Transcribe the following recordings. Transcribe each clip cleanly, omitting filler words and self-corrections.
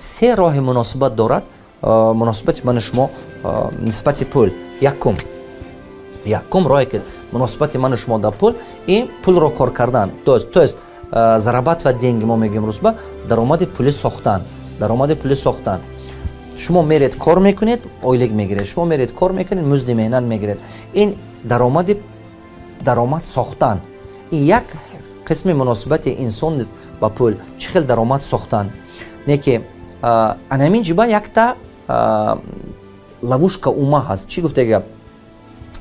Се роҳи муносибат дорад муносибати ману шумо нисбати пул. Якум роҳе ки муносибати ману шумо дар пул, ин пулро кор кардан, то есть зарабатывать деньги мо мегӯем русба, даромади пулӣ сохтан. Даромади пулӣ сохтан: шумо меред, кор мекунед, ойлик мегиред, шумо меред, кор мекунед, музди меҳнат мегиред. Ин даромад сохтан, ин як қисми муносибати инсон ба пул, чӣ хел даромад сохтан. Не ки анамин ҷиба якта ловушка ума ҳаст. Чӣ гуфта гап?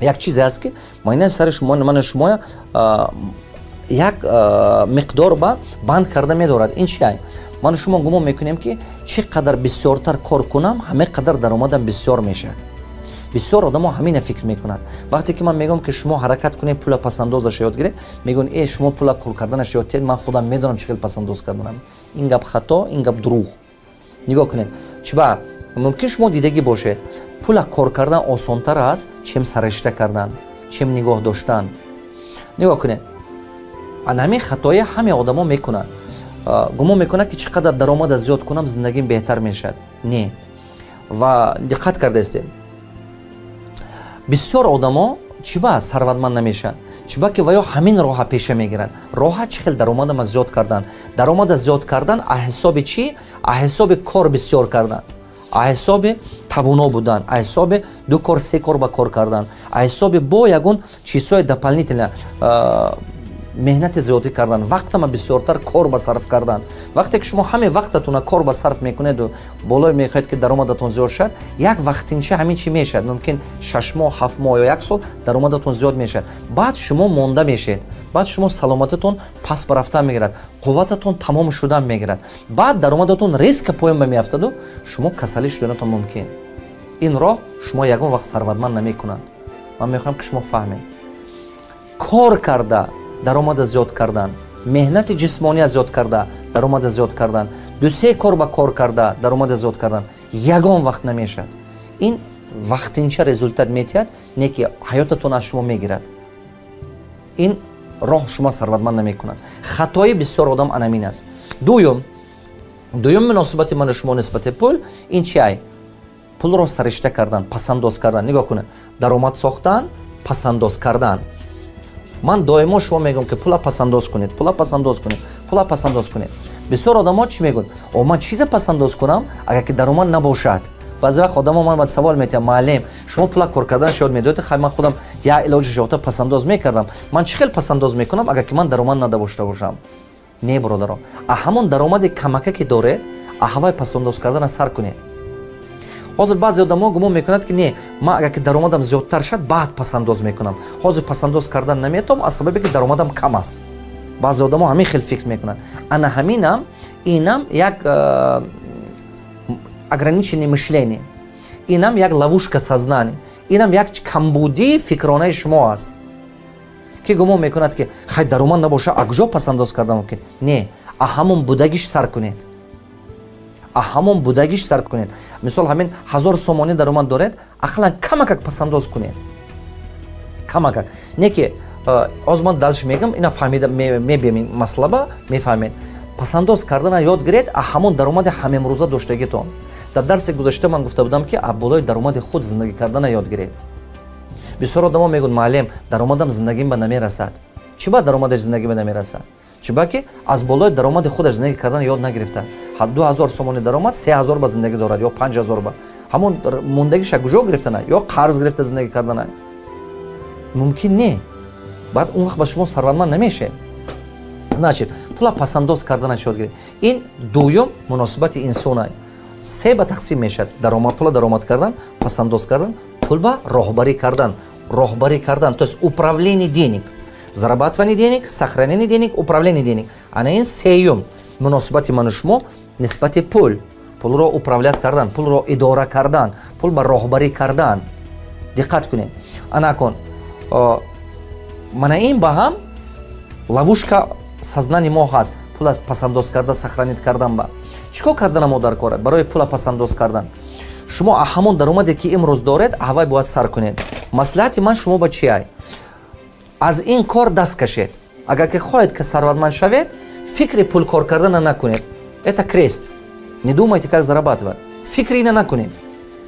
Як чизе ҳаст, ки майнаи сари шумо, мана шумоя як миқдор ба банд карда медорад. Ин чи? Ману шумо гумон мекунем, ки чӣ қадар бисёртар кор кунам, ҳаме қадар даромадам бисёр мешавад. Бисёр одамо ҳамина фикр мекунанд. Вақте ки ман мегӯям, ки шумо ҳаракат кунед, пула пасандозаша ёд гиред, мегӯянд: «Э, шумо пула кор карданаш ёд тиҳед, ман худам медонам, чӣ хел пасандоз карданам». Ин гап хато, ин гап дурӯғ. Нигоҳ кунед, чиба мумкин шумо дидагӣ бошед: пула кор кардан осонтар аст, чем саришта кардан, чем нигоҳ доштан. Нигоҳ кунед, ан ҳамин хатоя ҳаме одамо мекунанд. Гумон мекунад, ки чӣ қадар даромада зиёд кунам, зиндагим беҳтар мешавад. Не. Ва диққат кардаистед, бисёр одамо чӣ ба сарватманд намешаванд? Чиба ки ва ё ҳамин роҳа пеша мегиранд: роҳа чӣ хел даромадама зиёд кардан. Даромада зиёд кардан а ҳисоби чӣ? А ҳисоби кор бисёр кардан, а ҳисоби тавоно будан, а ҳисоби ду кор, се кор ба кор кардан, а ҳисоби бо ягон чизҳои дополнительно меҳнати зиёдӣ кардан, вақтама бисёртар кор ба сарф кардан. Вақте ки шумо ҳаме вақтатона кор ба сарф мекунеду болое мехоҳед, ки даромадатон зиёд шавад, як вақтинча ҳамин чӣ мешавад. Мумкин 6 моҳ, 7 моҳ ё як сол даромадатон зиёд мешавад, баъд шумо монда мешавед, баъд шумо саломататон пас ба рафтан мегирад, қуввататон тамом шудан мегирад, баъд даромадатон резко поён ба меафтаду шумо касалӣ шуданатон мумкин. Ин роҳ шумо ягон вақт сарватманд намекунад. Ман мехоҳам, ки шумо фаҳмед: кор карда даромада зиёд кардан, меҳнати ҷисмония зиёд карда даромада зиёд кардан, дусе кор ба кор карда даромада зиёд кардан ягон вақт намешавад. Ин вақтинча результат метиҳад, не ки ҳаётатон аз шумо мегирад. Ин роҳ шумо сарватманд намекунад. Хатои бисёр одам анамин аст. Дуюм муносибати ману шумо нисбати пул ин чи ай? Пулро саришта кардан, пасандоз кардан. Нигоҳ кунед: даромад сохтан, пасандоз кардан. Ман доимо шумо мегӯям, ки пула пасандоз кунед, пула пасандоз кунед, пула пасандоз кунед. Бисёр одамо чӣ мегӯянд? О, ман чизе пасандоз кунам, агар ки даромад набошад? Баъзе вақт одамо ман савол метиҳам: «Муаллим, шумо пула кор карданаш ёд медоед, хай, ман худам як илоҷаш ёфта пасандоз мекардам. Ман чӣ хел пасандоз мекунам, агар ки ман даромад надошта бошам?» Не, бародаро, а ҳамон даромади камака ки доред, а ҳавай пасандоз кардана сар кунед. Ҳозир баъзе одамо гумон мекунад, ки не, ман агар ки даромадам зиёдтар шад, баъд пасандоз мекунам, ҳозир пасандоз кардан наметавам, аз сабабе ки даромадам кам аст. Баъзе одамо ҳамин хел фикр мекунанд. Ана ҳаминам, инам як ограниченное мышление, инам як ловушка сознания, инам як камбудии фикронаи шумо аст, ки гумон мекунад, ки хай, даромад набоша, а куҷо пасандоз кардан мумкин? Не, а ҳамон будагиш сар кунед, а ҳамон будагиш сар кунед. Мисол, ҳамин 1000 сомонӣ даромад доред, ақаллан камакак пасандоз кунед, камакак. Не ки ҳозир ман дальше мегам, ина фаҳмида мебием, ин масъалаба мефаҳмед. Пасандоз кардана ёд гиред а ҳамон даромади ҳамемрӯза доштагитон. Дар дарси гузашта ман гуфта будам, ки а болои даромади худ зиндагӣ кардана ёд гиред. Бисёр одамо мегӯянд: «Муаллим, даромадам зиндагим ба намерасад». Чӣ ба даромадаш зиндагӣ ба намерасад? Чӣ ки аз болои даромади худаш зиндагӣ кардан ёд нагирифта. 2000 сомони даромад, 3000 ба зиндагӣ дорад ё 5000 ба. Ҳамон мондагиша куҷо гирифтана? Ё қарз гирифта зиндагӣ кардана мумкин не. Баъд он вақт ба шумо сарватманд намешед. Значит, пула пасандоз кардана ёд гиред. Ин дуюм муносибати инсона. Се ба тақсим мешавад: даромад, пула даромад кардан, пасандоз кардан, пул ба роҳбарӣ кардан. Роҳбарӣ кардан, то есть управление денег, зарабатывание денег, сохранение денег, управление денег. Ана ин сеюм муносибати ману шумо нисбати пул: пулро управлять кардан, пулро идора кардан, пул ба роҳбарӣ кардан. Диққат кунед, ана кун, мана ин ба ҳам ловушка сознания мо ҳаст. Пула пасандоз карда, сохранить кардан ба чӣ кор кардана мо дар кор? Барои пула пасандоз кардан шумо ҳамон даромаде ки имрӯз доред, ҳавай бояд сар кунед. Маслиҳати ман шумо ба чи ай? Аз ин кор даст кашед. Агар ки хоҳед, ки сарватманд шавед, фикри пул кор кардана накунед. Это крест. Не думайте, как зарабатывать. Фикри ина накунед,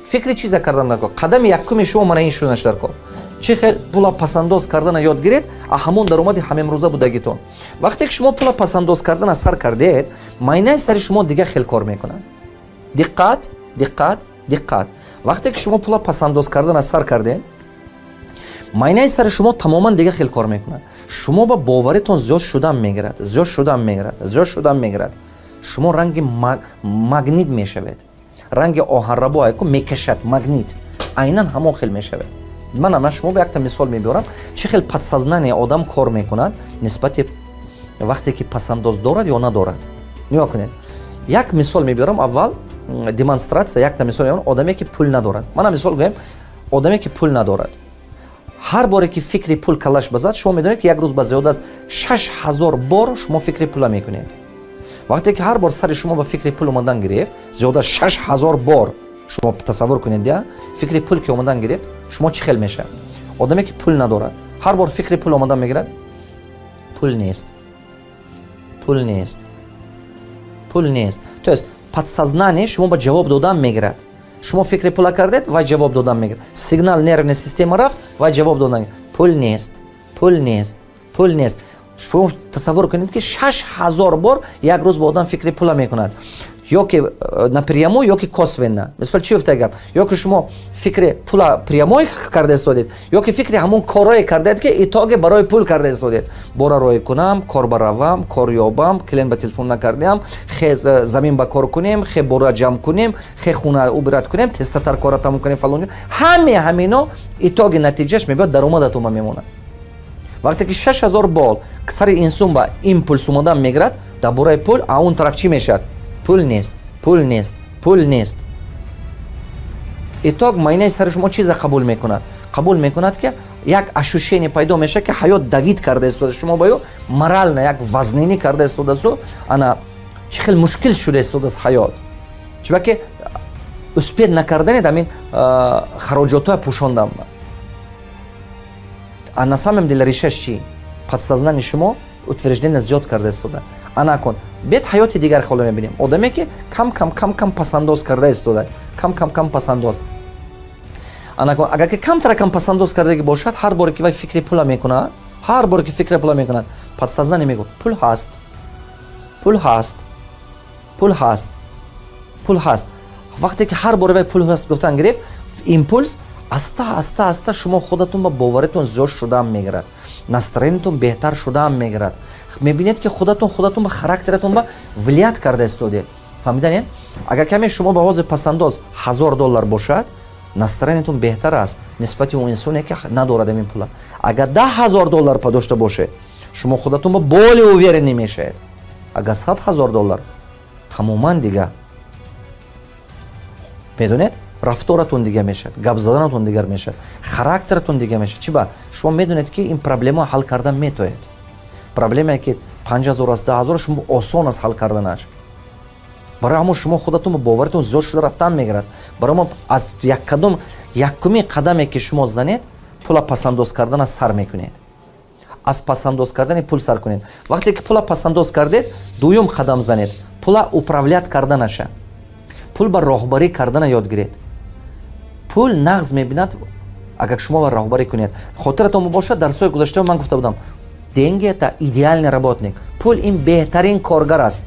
фикри чиза кардан накун. Қадами якуми шумо мана ин шуданаш дар кор: чӣ хел пула пасандоз кардана ёд гиред а ҳамон даромади ҳамемрӯза будагитон. Вақте ки шумо пула пасандоз кардана сар кардед, майнаи сари шумо дигар хел кор мекунад. Диққат, диққат, диққат! Вақте ки шумо пула пасандоз кардана сар кардед, майнаи сари шумо тамоман дигар хел кор мекунад. Шумо ба боваритон зиёд шудан мегирад, зиёд шудан мегирад, зиёд шудан мегирад. Шумо ранги магнит мешавед, ранги оҳанрабо айку мекашад, магнит, айнан ҳамон хел мешавед. Ман шумо ба якта мисол мебиёрам, чӣ хел подсознание одам кор мекунад нисбати вақте ки пасандоз дорад ё надорад. Нигоҳ кунед, як мисол мебиёрам. Аввал демонстрация, якта мисол мебиёрам: одаме ки пул надорад. Мана, мисол гӯем, одаме ки пул надорад, ҳар боре ки фикри пул калаш базад, шумо медонед, ки як рӯз ба зиёд аз 6000 бор шумо фикри пула мекунед. Вақте ки ҳар бор сари шумо ба фикри пул омадан гирифт, зиёд аз 6000 бор, шумо тасаввур кунед, я фикри пул ки омадан гирифт, шумо чӣ хел мешавад? Одаме ки пул надорад, ҳар бор фикри пул омадан мегирад: пул нест, пул нест, пул нест. То есть подсознание шумо ба ҷавоб додан мегирад. Шумо фикри пула кардед, вай ҷавоб додан мегирад. Сигнал нервная система рафт, вай ҷавоб додан: пул нест, пул нест, пул нест. Шумо тасаввур кунед, ки 6000 бор як рӯз ба одам фикри пула мекунад, ё ки напрямую, ё ки косвенно. Мисол, чӣ гуфта гап? Ё ки шумо фикри пула прямой карда истодед, ё ки фикри ҳамон корое кардаед, ки итоге барои пул карда истодед: бора рой кунам, кор баравам, кор ёбам, клиент ба телефон накардиам, хе замин ба кор кунем, хе бора ҷамъ кунем, хе хуна убирать кунем, тезтатар кора тамом кунем, фалон. Ҳаме ҳамино итоги натиҷаш мебиёд, даромадатума мемонад. Вақте ки 6000 бор сари инсон ба импульс омадан мегирад дар бораи пул, а он тараф чӣ мешавад? Пул нест, пул нест, пул нест. Итог, майнаи сари шумо чиза қабул мекунад? Қабул мекунад, ки як ощущение пайдо мешавад, ки ҳаёт давить карда истода шумо ба ё морально як вазнинӣ карда истодасту, ана чӣ хел мушкил шуда истодааст ҳаёт. Чунки успеть накарданед ҳамин хароҷотҳоя пӯшондан. А на самом деле решаш чӣ? Подсознание шумо утверждение зиёд карда истода. Ана кун, бед ҳаёти дигар хола мебинем: одаме ки кам кам, кам кам пасандоз карда истода, кам кам кам пасандоз. Ана кун, агар ки камтара кам пасандоз кардаги бошад, ҳар боре ки вай фикри пула мекунад, ҳар боре ки фикри пула мекунад, подсознание мегӯ: пул ҳаст, пул ҳаст, пул ҳаст, пул ҳаст. Вақте ки ҳар боре вай пул ҳаст гуфтан гирифт, импульс, аста аста аста шумо худатон ба боваритон зиёд шудан мегирад, настроение тон беҳтар шудан мегирад. Мебинед, ки худатон худатон ба характератон ба влиять карда истодед. Фаҳмиданед? Агар каме шумо ба ҳозир пасандоз 1000 доллар бошад, настроение тон беҳтар аст нисбати он инсоне ки надорад ҳамин пула. Агар 10 000 доллар дошта бошед, шумо худатон ба более уверенный мешавед. Агар 100 000 доллар, тамоман дигар, медонед, рафторатон дигар мешавад, гап заданатон дигар мешавад, характератон дигар мешавад. Чӣ ба? Шумо медонед, ки ин проблема ҳал кардан метоед. Проблемае ки 5000 аст, 10 000, шумо осон аст ҳал карданаш. Барои ҳамон шумо худатон боваритон зиёд шуда рафтан мегирад. Барои мо аз як кадом якумин қадаме ки шумо занед, пула пасандоз кардана сар мекунед. Аз пасандоз кардани пул сар кунед. Вақте ки пула пасандоз кардед, дуюм қадам занед: пула управлять карданаша, пул ба роҳбарӣ кардана ёд гиред. Пул нағз мебинад, агар шумо ба роҳбарӣ кунед. Хотиратон бошад, дарсҳои гузашта ман гуфта будам: деньги — это идеальный работник, пул ин беҳтарин коргар аст.